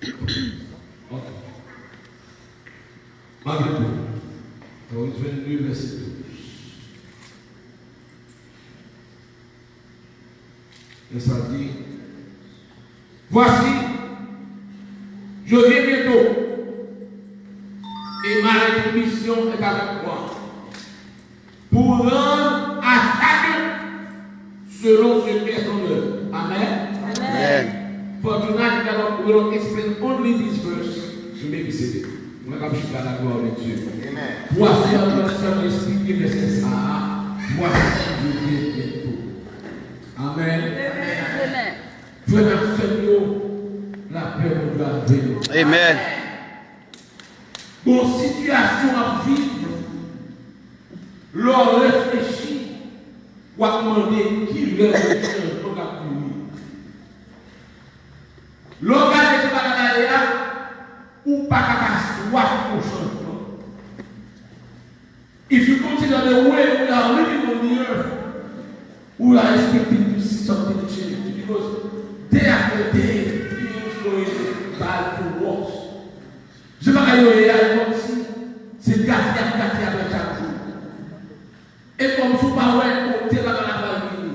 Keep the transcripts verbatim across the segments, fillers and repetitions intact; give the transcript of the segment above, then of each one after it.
Ok. Malgre tou, Matthieu vingt-deux, verset douze. Et ça dit, Voici, je viens bientôt, et ma rétribution est avec moi, pour rendre à chacun selon ce qu'est son œuvre. Amen. Amen. For tonight, we are not, we don't explain only this verse to make it simple. Mwen k ap chita la gloire de Dieu. Amen. Voici, an nan Sentespri ki vèsè sa a, voici, je viens bientôt. Amen. Amen. Frè m ak sè m yo, lapè Bondye avè nou. Amen. Bon, sitiyasyon w ap viv, lè w reflechi, w ap mande kilè chanjman k ap vini. Lè w gade jan bagay la ye a, ou pa ka pa swaf pou chanjman. If you consider the way we are living on the earth, we are expecting to see something change because day after day, things going bad to worse. Jan bagay yo ye a, e kòmsi se gate y ap gate avè chak jou. E kòmsi w pa wè kote bagay la pral vini.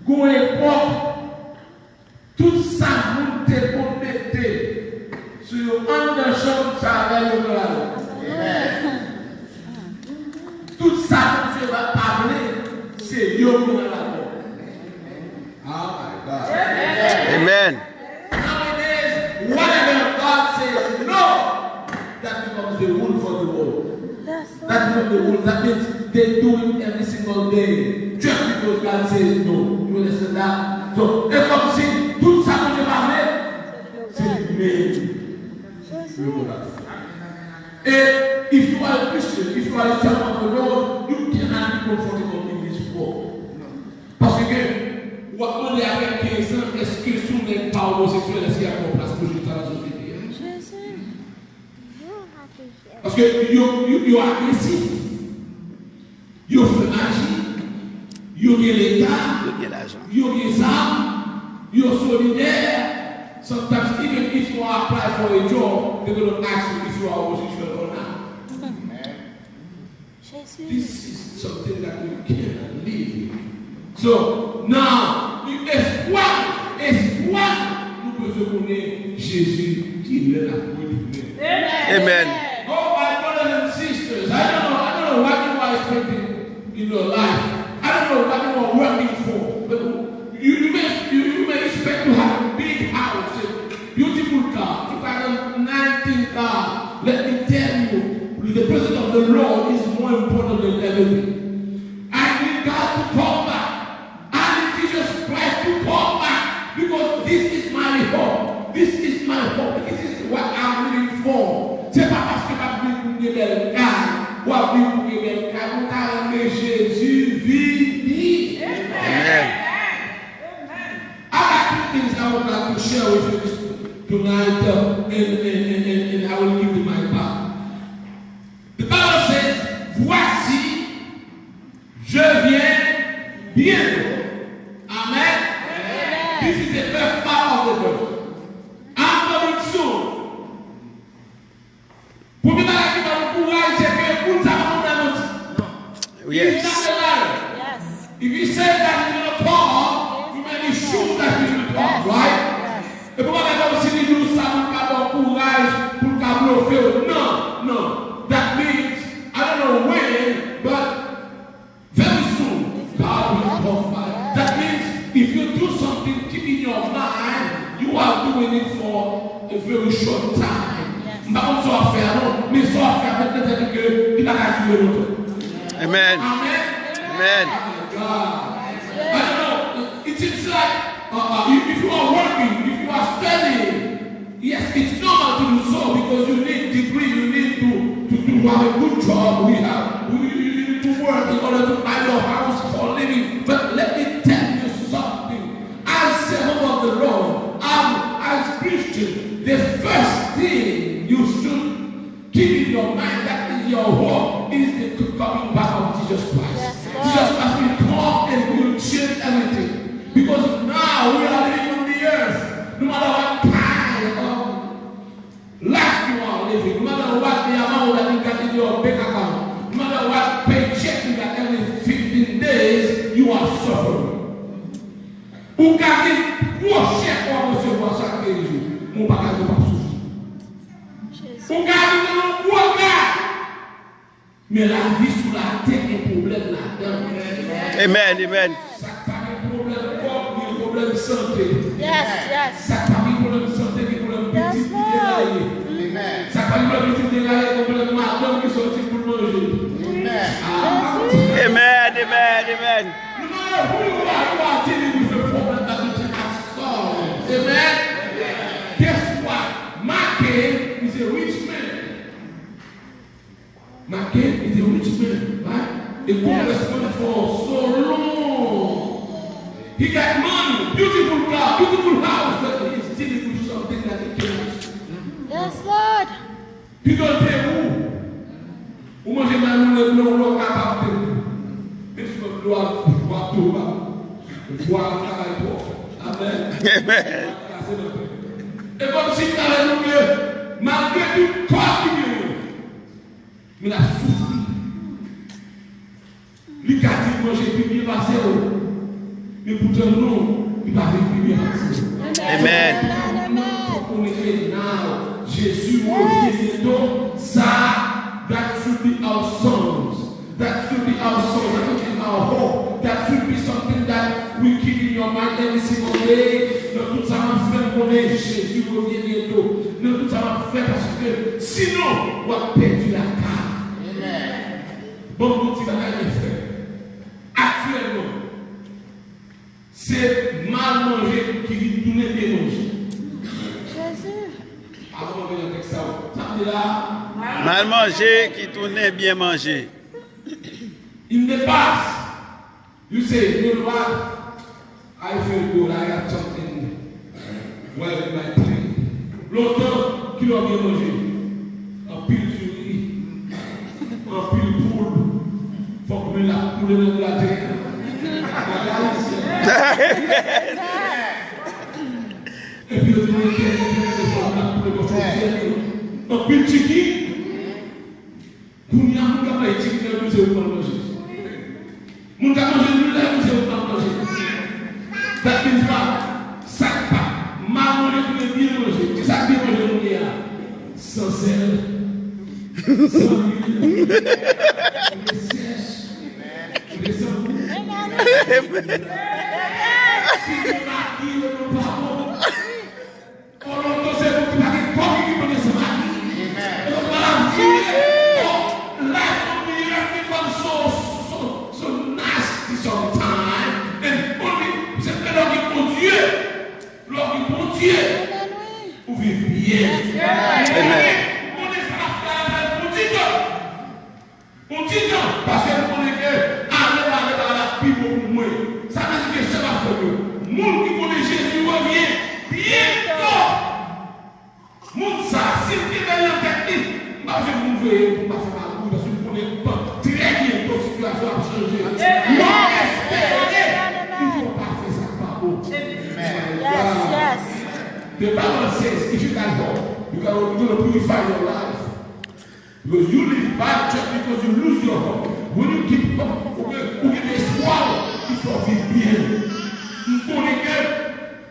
Gon epòk, tout sa moun te konn mete sou yo anndan chanm, sa avè yo pral ale. Tout sa Bondye pa, pa vle, se yo ki pral ale. Oh my God. Amen. Nowadays, whatever God says no, that becomes the rule for the world. That becomes the rule. That means they do it every single day. Just because God says no. You understand that? So, e kòmsi tout sa Bondye pa vle, se li menm. E if you are a Christian, if you are a servant of the Lord, you cannot be comfortable in this world. Paske w ap mande apre kenz an, èske si w nèg pa omoseksyèl, èske y ap ba w plas pou chita nan sosyete a? Paske yo, yo, yo agresif, yo fè maji, yo gen leta, yo gen lajan, yo gen zam, yo solidè. Sometimes, even if you apply for a job, they're gonna ask you if you are homosexual or not. This is something that we cannot live with. So, now, espwa, espwa, nou bezwen konnen Jezi kilè l ap retounen. Amen. Oh, my brothers and sisters, I don't know, I don't know what you are expecting in your life. I don't know what you are working for. But you, you may, you, you may expect to have a big house, a beautiful car, two thousand nineteen car. Let me tell you, the presence of the Lord is more important than everything. I need God to come back. I need Jesus Christ to come back because this is my hope. This is my hope. This is what I'm living for. Se pa paske m ap viv pou m gen bèl kay, w ap viv pou m gen bèl kay. Ou ta renmen Jezi vini. Amen. I got two things I would like to share with you this tonight, uh, and, and, and, and, and I will give you my part. The Bible says, Voici, je viens bientôt. Amen. Amen. This is the first part of the verse. I'm coming soon. Premye bagay ki ban nou kouraj, se ke moun sa pa konn manti. He's not a liar. If he says that he's gonna come, you may be sure that he will come, right? E pou pa fè kòmsi li di w sa pou l ka ba w kouraj, pou l ka blofe w. Non, non. That means, I don't know when, but very soon, God will come back. That means, if you do something, keep in your mind, you are doing it for a very short time. M pa konn sa w ap fè a non, men sa w ap fè a, mete nan tèt ou ke li pa ka dire lontan. Amen. Amen. Amen. My God. I don't know. It seems like, uh, uh, if, if you are working, if you are studying, yes, it's normal to do so because you need degree, you need to, to, to have a good job. We have, we, you need to work in order to buy your house for living. But let me tell you something. As servant of the Lord, as, as Christian, the first thing you should keep in your mind that is your hope is the coming back of Jesus Christ. Yes, Lord. Jesus Christ will come and he will change everything. Because now we are living on the earth. No matter what kind of your bank account, no matter what paycheck you got every fifteen days, you are suffering. Ou ka gen gwo chèk w ap resevwa chak kenz jou, men w pa ka di w p ap soufri. Ou ka gen yon gwo kay, men lavi sou latè gen pwoblèm ladan. Amen, amen. Sa k pa gen pwoblèm kòb, gen pwoblèm sante. Yes, yes. Sa k pa gen pwoblèm sante, gen pwoblèm pitit ki deraye. Amen. Sa k pa gen pwoblèm pitit deraye, gen pwoblèm madanm ki sòti pou l manje. Amen. Amen, amen, amen. No matter who you are, you are dealing with a problem that you cannot solve. Amen. Guess what? Mackenn is a rich man. Mackenn is a rich man, right? A congressman for so long. He got money, beautiful car, beautiful house, but he is dealing with something that he cannot. Yes, Lord. Pi gwo te ou. Ou manje mal ou lè ou kapab te ou. Menm si w ap dlo ap tou ba. Vwa ap travay twòp. Amen. Amen. E kòmsi l ta vle nou ke malgre tout kòb li genyen, men l ap soufri. Li ka di l manje pi byen pase w, men poutan non, li pa viv pi byen pase w. Amen. Fòk nou konnen ke now, Jezi revyen byento, sa, that should be our songs. That should be our song. That should be our hope. That should be something that we keep in your mind every single day. Nan tout sa m ap fè, m konnen Jezi revyen byento. Nan tout sa m ap fè, paske sinon, w ap pèdi lakay. Amen. Bon, bon ti bagay mwen fè. Aktyèlman, se mal manje ki vin tounen byen manje. Jezi. Avan mwen vin nan tèks sa, sa vle di la? Mal manje ki tounen byen manje. In the past, you say, you know what? I feel good, I got something well in my plate. Lontan, ki lè w byen manje? Anpil diri, anpil poul, fòk lwil la koule nan gratè a. Bagay ayisyen. Epi yo di nou, tèt, tèt, tèt, fòk lwil la koule nan fòk fè yo. Anpil chicken. Kounye a, moun k ap bay chicken nan tou se ou k pral manje. Moun k ap manje lwil la tou se ou k pral manje. That means what? Sa k pa mal manje tounen byen manje. Kisa k byen manje kounye a? San sèl, san lwil, rete sèch, rete san gou. Si gen magi, yo pa bon. Lontan se moun ki pa gen kòb ki manje san magi. Amen. E donk, nan lavi, bon, life on the earth become so, so, so nasty sometimes. And only, se lè w gen Bondye, lè w gen Bondye, ou viv byen. Amen. Konnen sa ap fè avè l pou ti tan. Yon ti tan, paske m konnen ke ale, ale, ale ap pi bon pou mwen. Sa vle di ke sè m ap fè m yo, moun ki konnen Jezi revyen byento. Moun sa, si l te bèl nan tèt li, m pa bezwen moun veye l pou m pa fè mal pou li, paske m konnen trè byento sitiyasyon ap chanje. Mwen espere ke w pa fè sa k pa bon. Yes, yes. The Bible says, if you got hope, you gotta, you gotta purify your life. Because you live bad just because you lose your hope. When you keep hope, ou gen, ou gen espwa, ou fè w viv byen. M konnen ke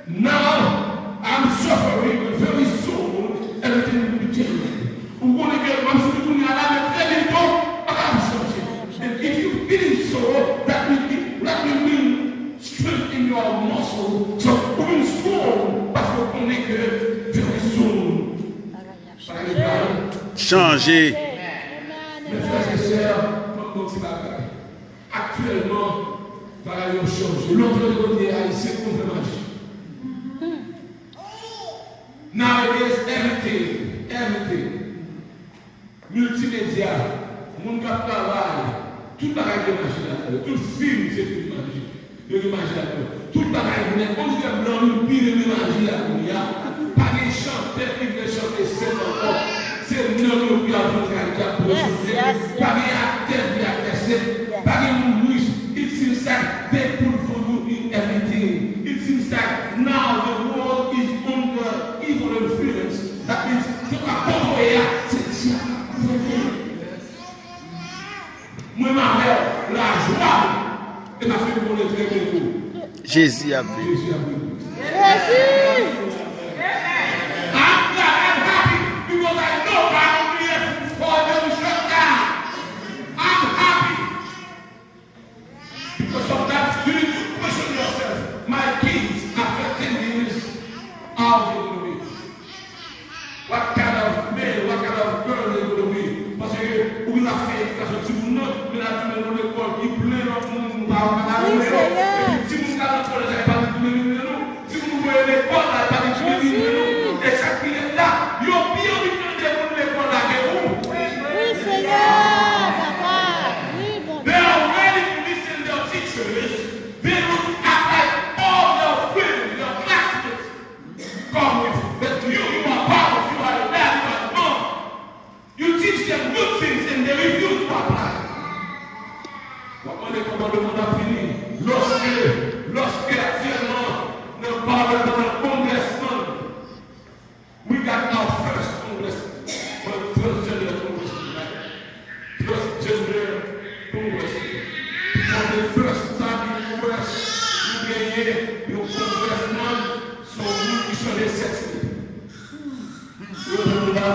now I'm suffering, but very soon everything will be changed. Ou konnen ke m ap soufri kounye a la, men trè byento, bagay ap chanje. And if you feeling so, that will be, that will mean strength in your muscle. So, ou vin strong, paske ou konnen ke very soon. Chanje. Mes frères et sœurs, fòk m di yon ti bagay. Aktyèlman, bagay yo chanje. Lontan yo te konn di Ayisyen konn fè maji. Nowadays, everything, everything. Miltimedya, moun k ap travay, tout bagay gen maji ladan yo. Tout fim, se fim maji. Yo gen maji ladan yo. Tout bagay, men on dirait blan vin pi renmen maji a kounye a. Pa gen chantè ki vle chante sèt ankò. Se nanm yo ki al fè kay ki ap pran chante. Pa gen aktè ki aktè sèt. Pa gen moun rich. It seems like they put voodoo in everything. It seems like now the world is under evil influence. That means, yo ka kontwole a, se dyab k ap gouvène. Jezi ap vini. Jezi! I'm glad, I'm happy because I know God will be here for the church now. I'm happy because sometimes you need to question yourself. My kids, after ten years, how they gonna be? What kind of man, what kind of girl they gonna be? Paske ou gen ap fè edikasyon timoun nan, men la tounen nan lekòl ki plen lòt moun, nou pa wè nan wi, leyo. Epi timoun ka nan kolèj la, e pa li ki menm li menm non. Timoun voye lekòl la, e pa li ki menm li menm non. E sa ki lè la, yo pi anvi tande moun lekòl la ke ou. Wi, Senyè, papa. Wi, Bondye. They are ready to listen their teachers. They will act like all their friends, their classmates. Come with, but you, you are part of, you are a dad, you are a mom. You teach them good things and they refuse to apply. W ap mande kòman lemonn ap fini. Lòske, lòske aktyèlman, nan pawòl nan congressman, we got our first congressman, but first general congressman, right? First gender congressman. For the first time in U S, nou genyen yon congressman, se yon moun ki chanje sèks li. Yo tande la?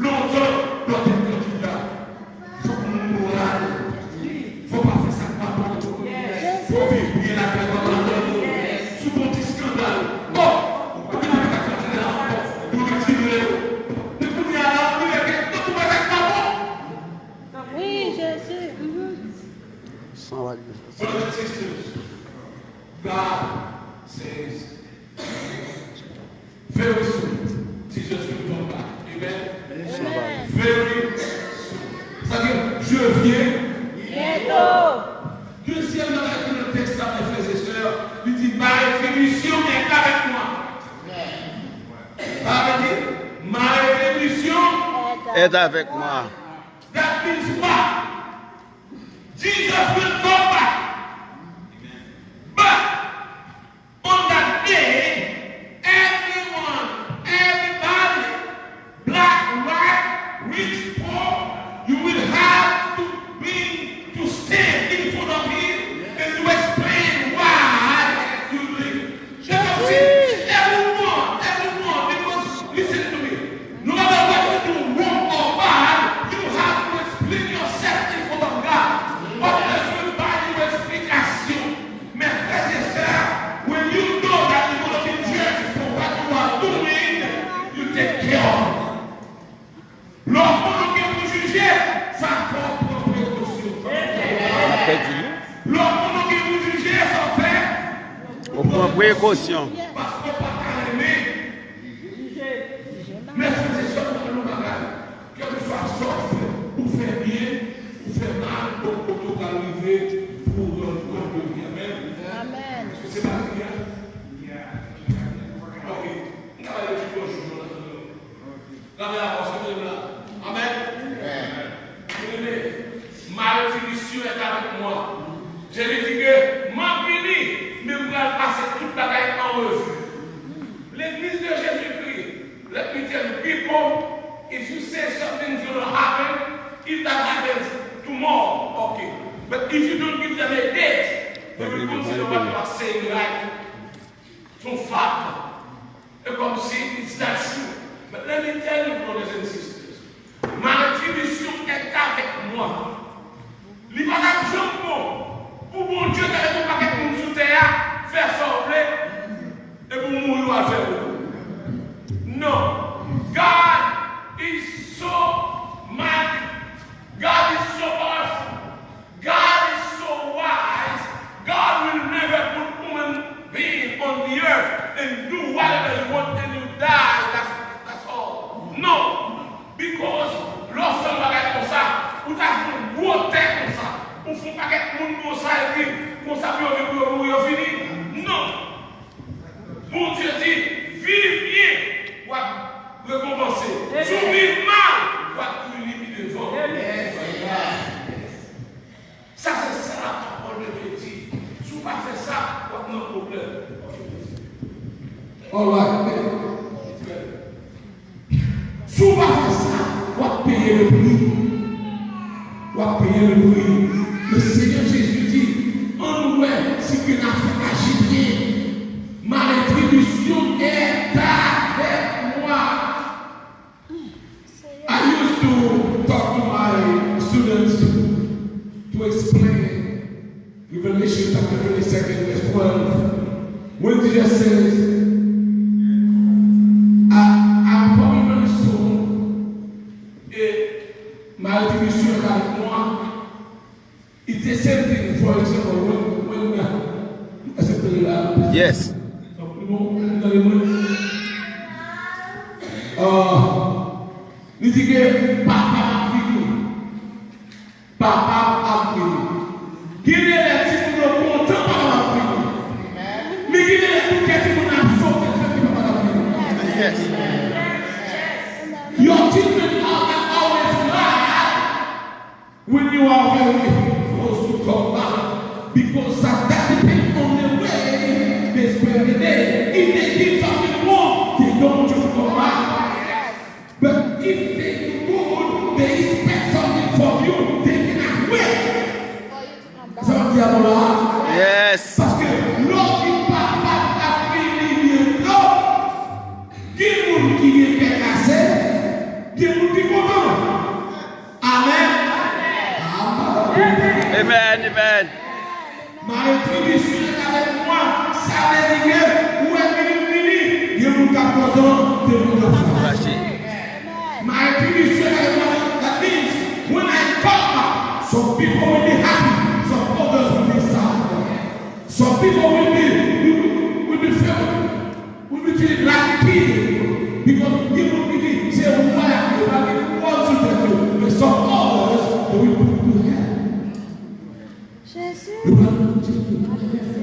Lontan, lè w te kandida, fòk moun moral. Fò w pa fè sa k pa bon. Fò w viv byen lakay papa w. Si w gon ti eskandal, bon, ou pa ka fè sa k pa bon, yo retire w. Men kounye a la, ou rive gen tan pou fè sa k pa bon. Wi, Jezi. Mhm. Brothers and sisters, God says, very soon, Jesus will come back. Amen? Amen. Very soon. Sa vle di, je viens. Bientôt. Dezyèm bagay ki nan tèks la, mes frères et sœurs, li di, ma rétribution est avec moi. Sa vle di, ma rétribution est avec moi. That means what? Jesus will come back. But on that day, everyone, everybody, black, white, rich, poor, you will have to bring to stand in front of him and to explain why you believe. Because see, everyone, everyone, because listen to me. No matter what you do, wrong or bad, you have to explain yourself in front of God. Others will buy you explication. Mes frères et sœurs, when you know that you're gonna be judged for what you are doing, you take care of it. Lè w konnen w gen pou jije, sa fè w pran prekosyon. Lè w konnen w gen pou jije, sa w fè? Ou pran prekosyon. Paske w pa ka renmen. Mes frères et sœurs, m ap di nou yon bagay. Kèlkeswa sa w fè, ou fè byen, ou fè mal, yon kote w pral rive pou w rann kont de li. Amèn. Amèn. Èske se pa li a? Ok. M ka bay yon ti bonjou nan zòn nan. Gade la, paske mwen la. Amèn. Amèn. Bien-aimé, ma rétribution est avec moi. Jezi di ke m ap vini, men m pral pase tout bagay an revi. Legliz de Jezikri, let me tell you, people, if you say something's gonna happen, if that happens tomorrow, okay. But if you don't give them a date, they will consider what you are saying like some fable. E kòmsi it's not true. But let me tell you, brothers and sisters, ma rétribution est avec moi. Li pa t ap janm bon pou Bondye ta mete yon pakèt moun sou tè a, fè sa w vle, epi w mouri w al fè wout ou. Non. God is so mighty. God is so powerful. God is so wise. God will never put human being on the earth and do whatever you want and you die. That's, that's all. No. Because lè w fè yon bagay konsa, ou ta fè yon gwo tè konsa, ou fè yon pakèt moun konsa, epi konsa pou yo vin pou yo mouri, yo fini. Non. Bondye di, viv byen, w ap rekonpanse. Si w viv mal, w ap kouri li pi devan. Sa se sa lapawòl de Dye di. Si w pa fè sa, w ap nan pwoblèm. Alright. Si w pa fè sa, w ap peye le pri. W ap peye le pri. Le Seigneur Jésus dit, Malédiction est avec moi. I used to talk to my students to explain Revelation chapter twenty-second, verse twelve. When Jesus says, I, I'm coming very soon, et ma rétribution est avec moi. It's the same thing, for example, when, when, uh, èske m te la? Yes. Li di ke papa ap vini. Papa ap vini. Gen de lè timoun yo kontan papa ap vini. Men gen de lè tou kè timoun nan ap sote, se ki papa ap vini. Yes. Your children are not always glad when you are very close to God, because that, that depends on the way they spend the day. If they did something wrong, they don't want you to come back. But if they do good, they expect something from you. They cannot wait. Sa w ap di a bon la? Yes. Paske lè w di papa ap vini byento, gen moun ki gen kè kase, gen moun ki kontan. Amen. Amen. Amen, amen. Ma rétribution est avec moi. Sa vle di ke ou wè vini m vini, gen moun k ap kontan, gen moun k ap fache. My previous year, I was, that means when I come back, some people will be happy, some others will be sad. Some people will be, will, will be feel, will be feeling like killing. Because people will be say, why are you having what to do? But some others, they will put to hell. Jezi. Nou pral nan tyenn, nou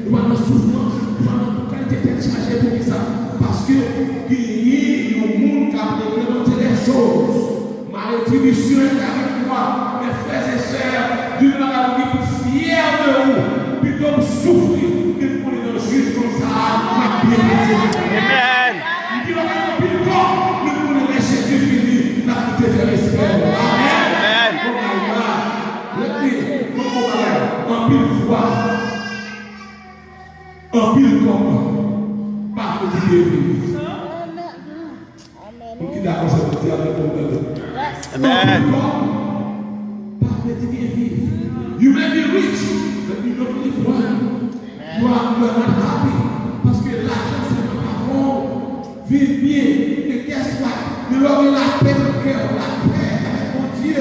pral nan soufrans, nou pral nan tout kalite tèt chaje. Poukisa? Paske genyen yon moun k ap reglemante lè choz. Ma retribisyon est avec moi. Mes frères et sœurs, gen yon bagay ou gen pou fyè de ou. Pito m soufri, men m konnen nan jij konsa, m ap byen pase. Amen. M gen bagay anpil kòb, men m konnen lè Jezi vini, l ap koute fè respè. Amen. Amen. Oh my God. Let me, mwen, mwen, anpil fwa, anpil kòb pa vle di byen viv. Moun ki dakò sa, di amen pou mwen. Amen. Anpil kòb pa vle di byen viv. You may be rich, but you don't live well. You are, you are not happy. Paske lajan sèlman pa fè w viv byen. E guess what? Men lè w gen lapè nan kè w, lapè avèk Bondye,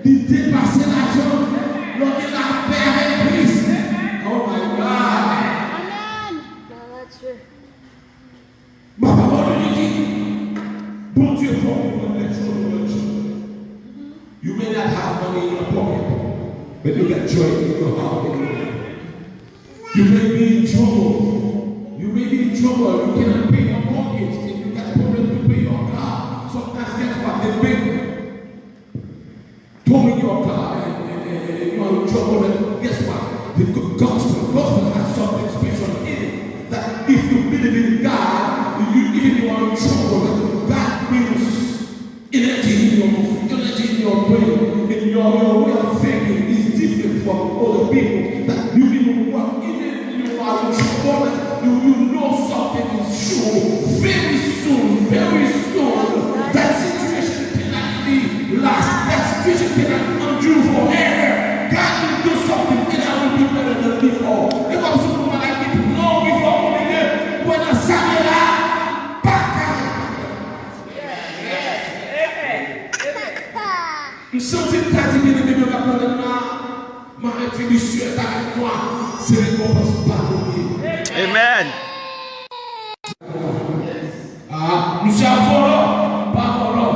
li depase lajan. Lè w gen lapè avèk Kris. Oh my God! Amen. Glwa a Dye. Ma pawòl de Dye di, Bondye fè w konprann lè choz ou nan jan. You may not have money in your pocket, but you got joy in your heart and your life. You may be in trouble. You may be in trouble. You cannot pay your mortgage and you got problem to pay your car. Sometimes, guess what? The bank towing your car and, and, and, and you are in trouble. And guess what? The go- gospel, gospel has something special in it. That if you believe in God, you, even you are in trouble, that means energy in your, energy in your brain, in your, your way of thinking is different from other people. That you can work even when you are in trouble, you, you know something is true. Very soon, very soon, that situation cannot be last. That situation cannot endure forever. God will do something and I will be better than before. E kòmsi pou bagay ki pi long ki fò konnen, mwen nan sa m ye la, pa ka. M santi m ta di byeneme m yo k ap tande m la, ma retribution est avec moi, se rekonpans pa m li ye. Amen. Ah, misye ap vòlò, pa vòlò.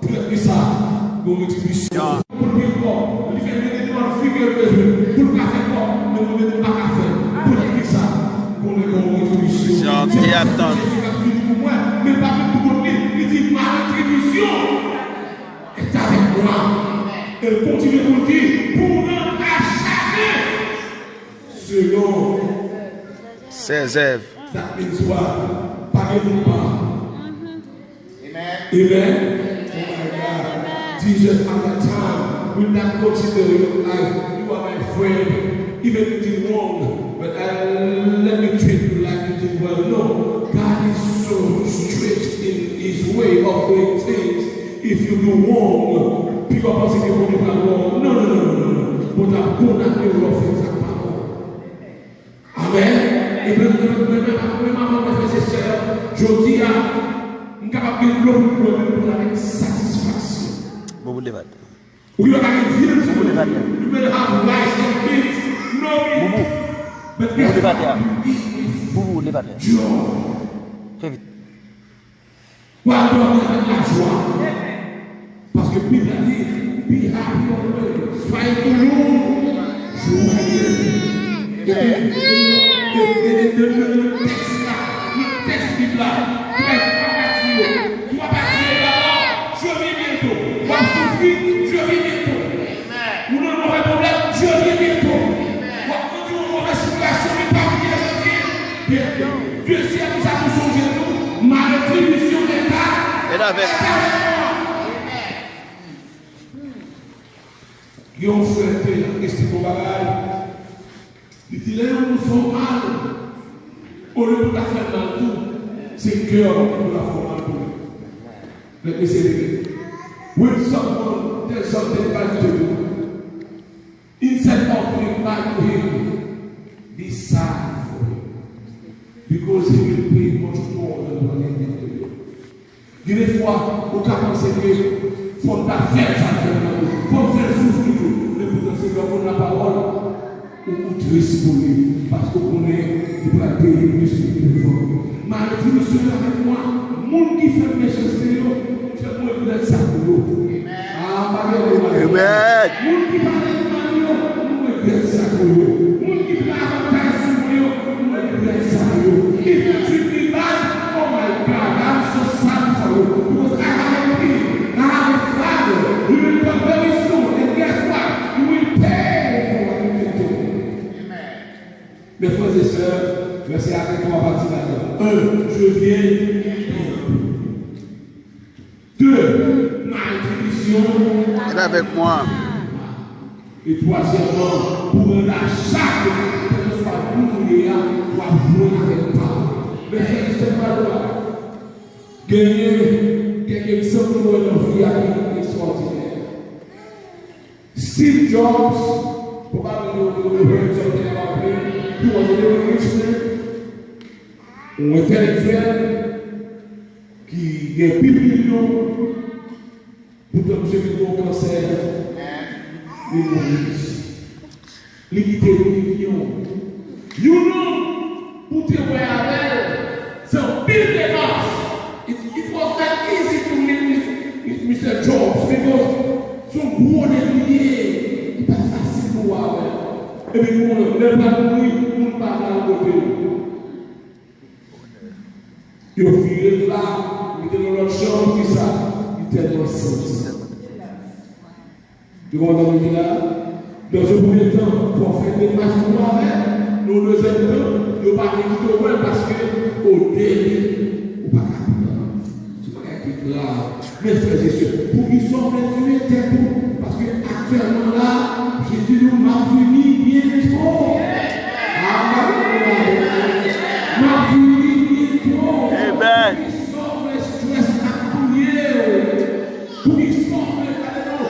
Poutèt ki sa, gon retribisyon. Pou l vin kò, li fè mete devan figi l bezwen. Pou l ka fè kò, men nou menm nou pa ka fè. Poutèt ki sa, gon retribisyon. Jan ki ap tann. Jezi k ap vini pou mwen, men pa menm pou kont li. Li di, ma retribisyon est avec moi. E l kontinye pou l di, pou rann a chaken selon ses œuvres. That means what? Pa gen moun pa. Amen. Oh my God. Jesus, at that time, will not consider your life. You are my friend. Even if you did wrong, And let me treat you like you did well. No, God is so strict in his way of doing things. If you do wrong, pi w ap panse ke Bondye pral wrong. Non, non, non, non, non, non. Bondye ap kondane w lè w fè sa k pa bon. Amèn. E mwen, mwen, mwen, mwen, mwen, mwen, mwen, frè e sè, jodi a, m kapab gen dlo pou m bwè, men m bwè l avèk satisfaksyon. Bon, bon, debat. Ou gen bagay vye m sa. Bon, debat, ya. You may have rice and beans, no meat. Boubou. But guess what? Boubou, debat, ya. You eat with joy. Boubou, debat, ya. Fè vit. Pral dòmi avèk lajwa. Paske Bib la di, be happy always. Soyez toujours joyeux. E, e, e, e, e, e, nan tèks la, nan tèks Bib la, prèv twa pati yo, twa pati yo la, je viens bientôt. W ap soufri, je viens bientôt. Ou nan move pwoblèm, je viens bientôt. W ap pran yon move sitiyasyon, men pa bliye Jezi. Dezyèm sa pou sonje tou, ma rétribution est à, est avec moi. Gen yon frè te eksplike yon bagay. Li di, lè yon moun fè w mal, olye pou ta fè l mal tou, se kè w pou ta fè w mal pou li. Let me say it again. When someone tells something bad to you, instead of doing bad to him, be sorry for him. Because he will pay much more than what he did to you. Gen de fwa, ou ka panse ke fò m ta fè l sa, fè l mal, fò m fè l soufri tou. Men poutan, se lè w konn lapawòl, ou, ou tris pou li, paske w konnen li pral peye plis pou li devan. Ma rétribution est avec moi. Moun ki fè m mechanste yo, se mwen ki regrèt sa pou yo. Ah, m pa gen moun. Amen. Moun ki pale m mal yo, m regrèt sa pou yo. Moun ki bay avantaj sou mwen yo, m regrèt sa pou yo. If you treat me bad, oh my God, I'm so sad for you. Because I have a king, I have a father. He will come very soon, and guess what? He will pay for what you did to him. Mes frères et sœurs, vèsè a gen twa pati ladan. Un, je viens. Deux, ma rétribution est avec moi. E twazyèmman, pou rann a chak, kèlkeswa moun ou ye a, w ap jwenn avèk pa w. Men frè e sè, pa dwa. Genyen kèk egzanp nou wè nan vi a ki ekstwòdinè. Steve Jobs, probably you, you, you heard something about him. He was a very rich man, yon entèlektyèl ki gen pil milyon, poutan misye vin gen yon kansè, li mouri. Li kite milyon. Youn nonm pou te wè avè l, se anpil demach. It, it was not easy to meet Mister Jobs because se yon gwo nèg li ye. Li pa t fasil pou w wè avè l. Epi kounye a, lè l pral mouri, moun pa vle al kote l. Yo vire l la, mete l nan lòt chanm, kisa? Li tèlman santi. Yo konprann sa m di la? Nan yon premye tan, fò w fè demach pou w avè l. Nan yon dezyèm tan, yo pa vle kite w wè l paske odè li, ou pa ka pran. Se yon bagay ki grav. Men frè e sè, poukisa w vle tiye tèt ou? Paske aktyèlman la, Jezi di nou, m ap vini byento. Amen. M ap vini byento. Amen. Poukisa w vle strès ak touye w? Poukisa w vle gade non?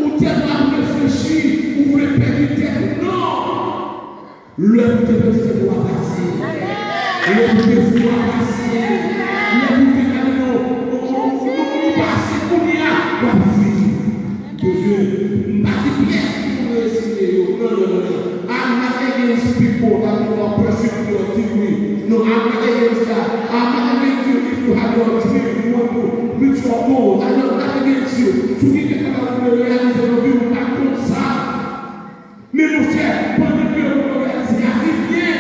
Ou tèlman ap reflechi, ou vle pèdi tèt ou. Non! Lè pou te pèdi tèt ou a pase. Lè pou te fou a pase. Lè pou te gade non, ou, ou, ou, ou pase kounye a, w ap fini. Paske m pa di pyès pou m resite yo. Non, non, non, non. I'm not against people that you are persecuting your degree. No, I'm not against that. I'm not against you if you have your dream, you want to reach your goal. I'm not against you. Si w gen kèk bagay ou vle reyalize nan vi w, m pa kont sa. Men monchè, pandan ke yo poko reyalize a, vin byen.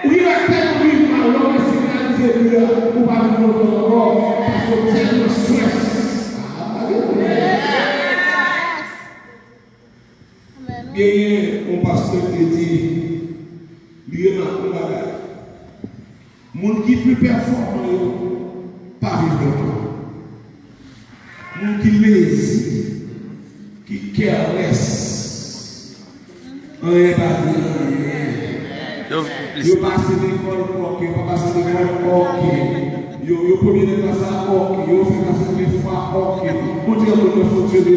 Ou gen lè tèlman viv mal, lè w resi reyalize li a, ou pa vin kontan ankò, paske w tèlman stress. Genyen yon pastè ki te di, li remake yon bagay. Moun ki pi pèfòman yo pa viv lontan. Moun ki lazy, ki careless, anyen pa vle anyen. Yo pase lekòl, oke. Yo pa pase lekòl, oke. Yo, yo premye nan klas la, oke. Yo fè klas la de fwa, oke. Bondye ap konn fonksyone.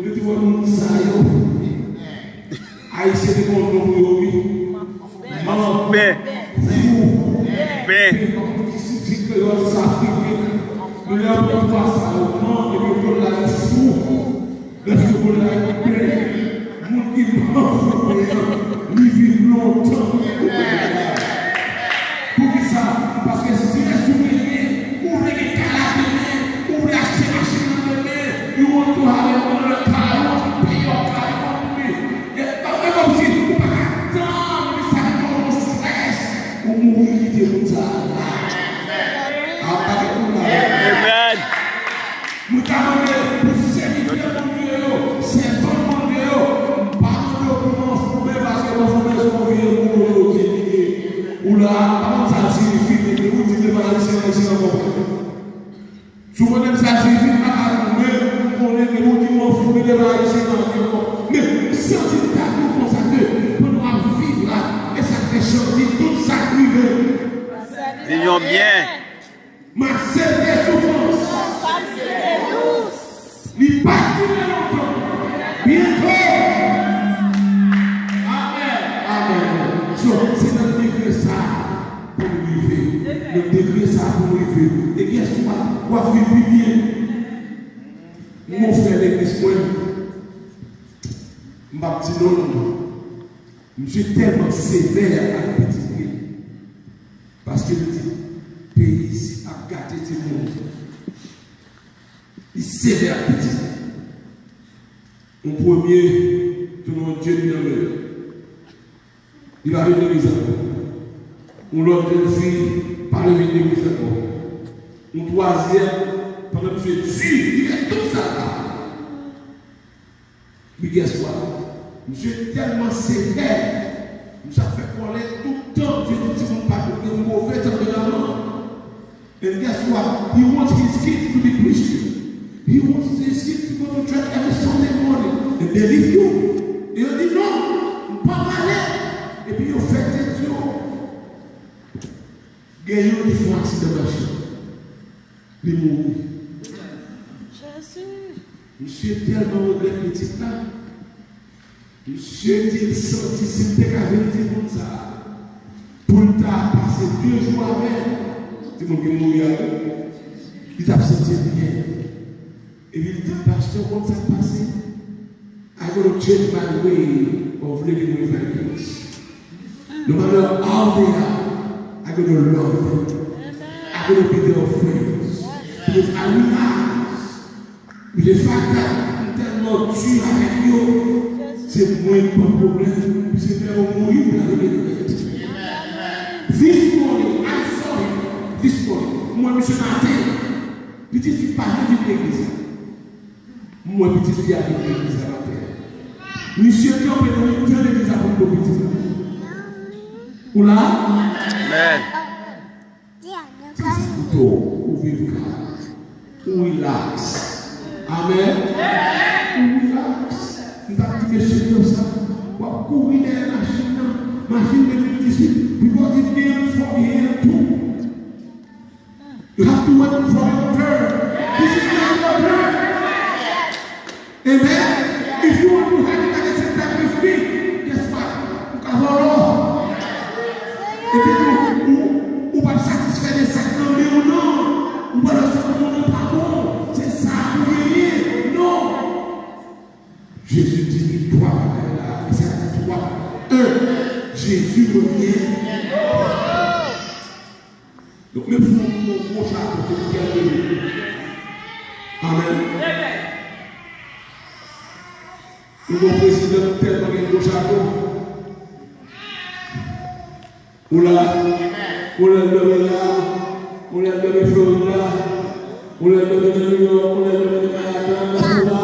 Yo di, wè moun sa yo. Ayisyen te konn non pou yo, wi. Manben. Fou. Ben. Manben. Ki si di kreyòl, se sa Afriken. Men lè yo pran twa sa yo, man, epi yo konn la, yo fou. Lè yo konn la, yo ben. Moun ki manfouben an, li viv lontan. Poukisa? Paske si rès ou genyen, ou vle gen kay la demen, ou vle achte machin nan demen, you want to have another car, you want to pay your car, you want to be. E pa kòmsi ou pa ka tann, men sa ki ba w strès, ou mouri kite moun sa a la. A pa gen moun la. Amen. Mwen ta mande pou sèvitè Bondye yo, sèvant Bondye yo, m pa mande yo pou manfouben, paske manfouben se yon vye mo yo di li ye. Ou la, pa konn sa l siyifi, men ou di devan Ayisyen, Ayisyen an konprann. Si w konnen sa l siyifi, m pa ka di w, men m konnen ke ou di manfouben devan Ayisyen an konprann. Men m santi m ta di w konsa ke pandan w ap viv la, e sa k fè chante tout sa k rive. Di yon byen. M ap seve soufrans. Li p ap dire lontan. Byento. Amen. Amen. So, se nan degre sa a pou nou rive. Nan degre sa a pou nou rive. E guess what? W ap viv pi byen. M gon frè legliz mwen. M p ap di non l non. Misye tèlman sevè ak pitit li. Paske li di, peyi isit ap gate timoun. Li sevè ak pitit li. Yon premye tounen yon jèn nan men l. Li pa vin legliz ankò. Yon lòt jèn fi pa vle vin legliz ankò. Yon twazyèm, pandan misye di, li fè tout sa l ka fè. But guess what? Misye tèlman sevè, misye ap fè kòlè tout tan, misye di timoun pa dwe gen move tanperaman. And guess what? He wants his kids to be Christian. He wants his kids to go to church every Sunday morning. And they refuse. E yo di non, m pa prale. Epi yo fè tèt yo. Gen youn ki fè yon aksidan machin. Li mouri. Jezi. Misye tèlman regrèt pitit la. Misye di l santi si l te ka jwenn timoun sa a, pou l ta pase de jou avè l, timoun ki mouri a, li t ap santi l byen. Epi l di, pastè, w konn sa k pase? I gonna change my way of living with my kids. No matter how they are, I gonna love them. I gonna be their friends. Because I realize, the fact that m tèlman di avèk yo, se mwen ki pran pwoblèm, se lè yo mouri, m pral regrèt. This morning, I saw him. This morning, m wè misye maten. Pitit fi pa vle vin legliz la. M wè pitit fi a vin legliz la maten. Misye kanpe nan mitan legliz la pou l do pitit la. Ou la? Amen. Ti sa pou do, ou viv kalm. Ou relax. Amen. Ou relax. M t ap di mesye yo sa. W ap kouri dèyè machin nan. Machin de mil dizuit. Pi bò di gen yon fò gen yon tou. You have to wait for your turn. This is not your turn. Amen. If you want to have it at the same time with me, guess what? Ou ka vòlò. Epi tou, ou, ou pa satisfè de sa k nan men w non. Ou pa nan sa moun nan pa bon. Se sa pou genyen. Non. Jezi di li twa bagay la. E sa di twa. Un, Jezi revyen. Donk, menm si w gen yon gwo chapo, se li ki ap leve. Amèn. Nou gen yon prezidan ki tèlman gen gwo chapo. Ou la, ou lè l dòmi la, ou lè l dòmi Florida, ou lè l dòmi nan New York, ou lè l dòmi nan Manhattan, nan Florida.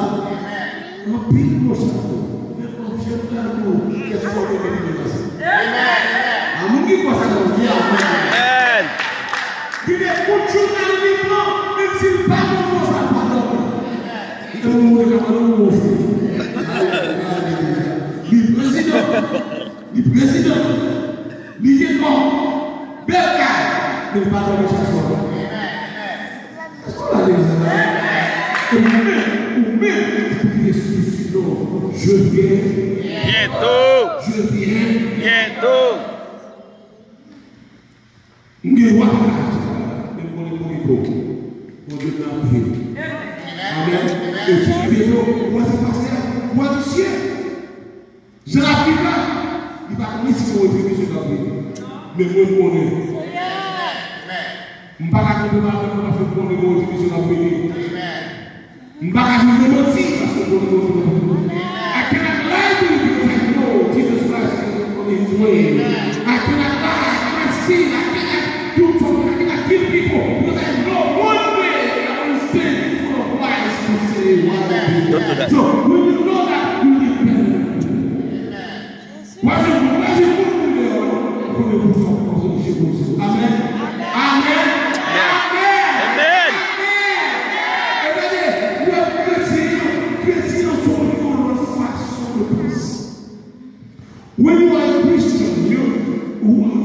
Anpil gwo chapo. Men m ap janm gade w, kèk fwa w te mete depase. A moun ki kwè sa nan di amèn. Amèn. Ki de kout jounal li pran, menm si l pa bon konsa, l pa dòmi. Li te moun mwen ka pran yon bon fwi. Li prezidan. Li prezidan. Li te Bèl kay, men li pa dòmi chak swa. Èske w la legliz la? E ou menm, ou menm, ou priye sou non, je viens. Bientôt. Je viens. Bientôt. M gen dwa pa ka achte, men m konnen pou li bon. Bondye nan ap viv. Amèn. E ti bebe yo, mwen se pastè, mwen misye. Jan l ap viv la, li pa konnen si se retribiksyon l ap viv. Men mwen m konnen. M pa ka konprann avèk mwen paske m konnen gen retribiksyon l ap vini. M pa ka jwenn nan manti, paske m konnen Bondye nan manti. I cannot lie to you because I know Jesus Christ is on his way. I cannot lie, I cannot steal, I cannot do something, I cannot kill people because I know one day I will stand in front of Christ to say, "Well done." Don't do that. So when you know that, you live better. Wè se moun, wè se moun ki deyò, premye pou sa, pou sa, pou sa. Amèn. Amèn. Amèn. Amèn. Amèn. E gade, wè kretyen yo, kretyen yo se yon lòt fason de panse. When you are a Christian, you,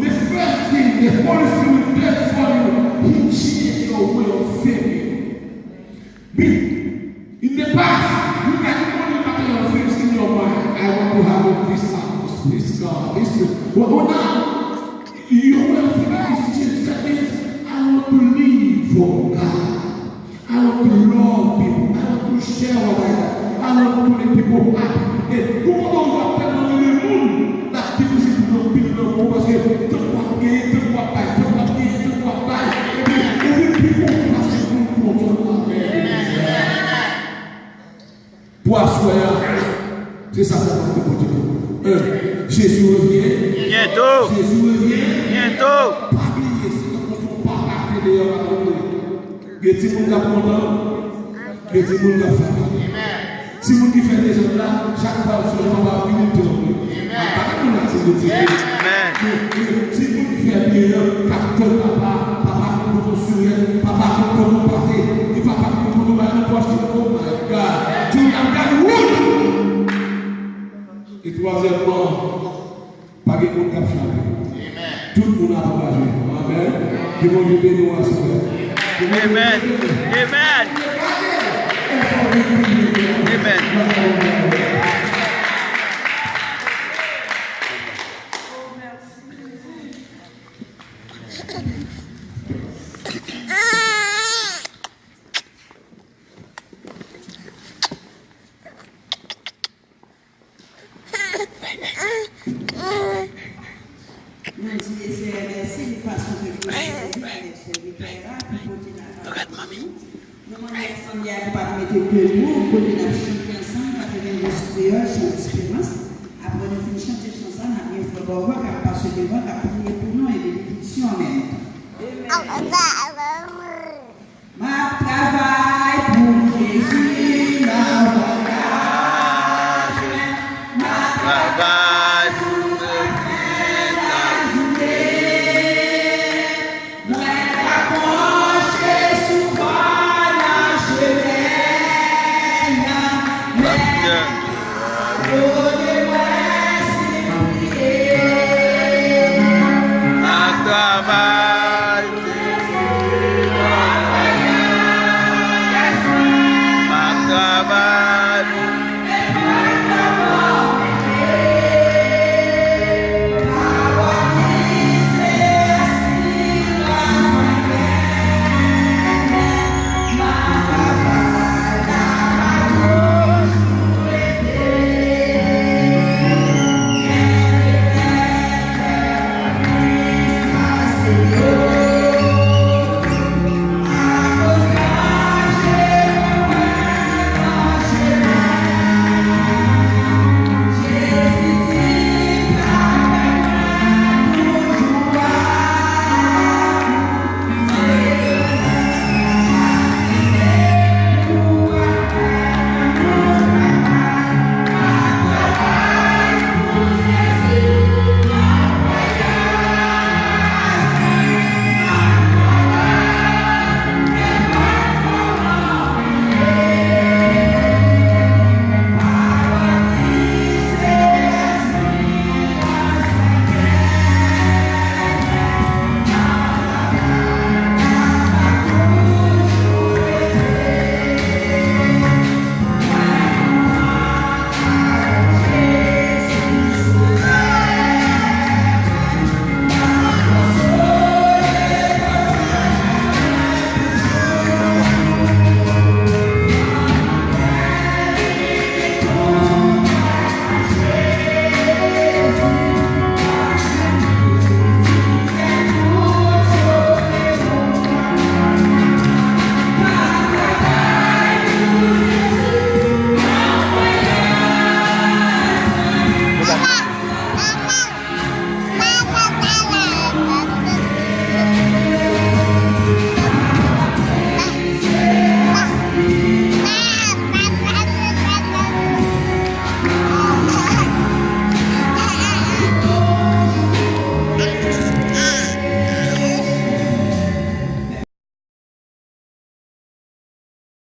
the first thing the Holy Spirit does for you, He change your way of thinking. Be-, in the past, you can only have things in your mind. I want to have a this house, this car, this. But, but now, your way of thinking is changed. That means, I want to live for God. I want to love people. I want to share what I have. I want to make people happy. E pou kontan w ap tèlman renmen moun, l ap difisil pou nou anpil nan moun paske tank w ap genyen, tank w ap bay, tank w ap genyen, tank w ap bay. Epi, epi, pi bon, paske moun kontan avè w. Pou aswè a, se sa sa konte pou di tou. Un, Jésus revient. Bientôt. Jésus revient. Bientôt. Pa bliye, se tankou si w papa te deyò pa konte. Gen timoun k ap kontan, gen timoun k ap fatige. Timoun ki fè dezòd la, chak fwa yo sonje papa yo vini, yo te antre. Papa gen moun la se Bondye. Amèn. Gen, gen timoun ki fè byen an, k ap tann papa, papa konn kote w sirèt, papa konn kote w pase, e papa konn kote w bay nan pòch li. Oh my God. Timoun ap gade wout. E twazyèmman, pa gen moun k ap chape. Tout moun ap angaje. Amèn. Ke Bondye beni w aswè. Amèn. Amèn. Amèn. Nou di Lesenyè mèsi pou fason ke l te sèvi avèk sèvitè a pou pote n a pale pou nou. Nou mande asanble a pou pa mete debout, kote n ap chante ansanm katrevenndis kreyòl, chan esperans. Apre nou fin chante chan sa, n ap gen frè Bòvwa k ap pase devan, k ap priye pou nou e benediksyon an menm tan. M ap